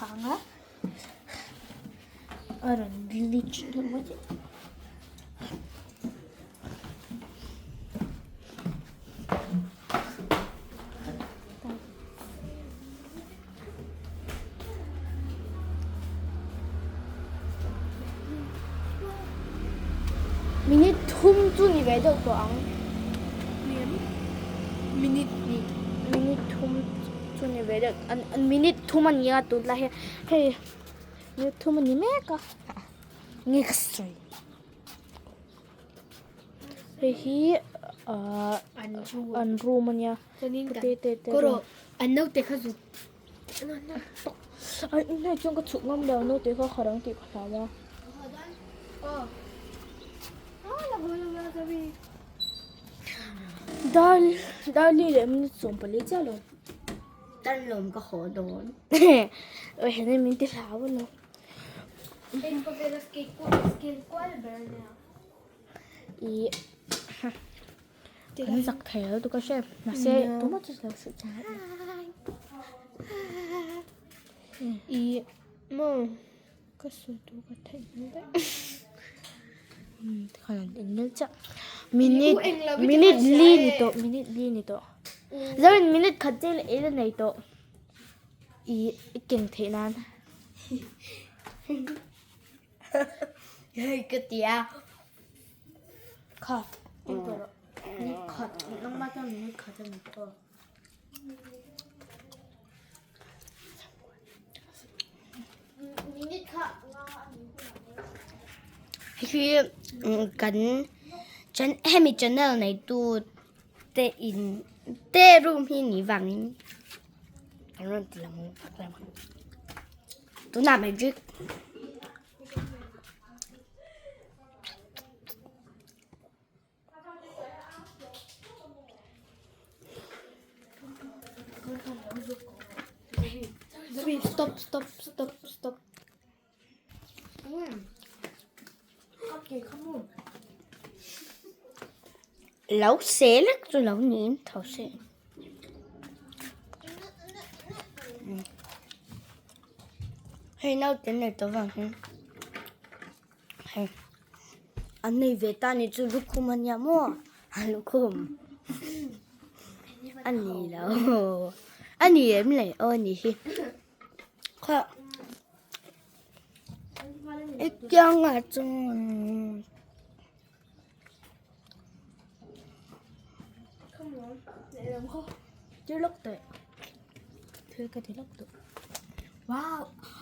Anga a rawn glitch deuh mai thei. Minute thum chu ni ve deuh tawh ang. Minute hnih. Minute thum chu ni ve deuh an minute thum a ni a tunlai hian hei minute thum a ni mek a nge ka sawi hei hi ahh an room a nia te te te room an naute kha zuk ai hei chuan ka chhuk ngam lo naute kha harh ang tih ka hlau a. Dar darli leh minute 14 chiah lo. Tan lawm ka haw dawn. Oi hene min ti hlau a lo. Hei khawvela skate kual skill kual ber a nia. I kan zak thei lo tu ka hre mahse tumah chu lo hrilh chang lo. I maw ka sawi tur ka theih hmel daih. Tikhan an inmel chiah. Minute minute li ni tawh minute li ni tawh. Zorin minute khat chiah i la nei tawh. I i keng theih nan. Hei ka ti a. Kha eng tawh rawh. Minute khat nangmah chuan minute khat a ni tawh. Hei kan hemi channel neitu te in te room hi ni vangin an rawn ti lang vak lo ang tunah magic. Stop stop stop stop. Lo se lek chu lo niin tho se. Hei naute nei tawh vang hian. Hei an nei ve ta ni chu lukhum a nia maw a lukhum a ni lo a ni em le aw a ni hi kha i kiangah chuan Wow.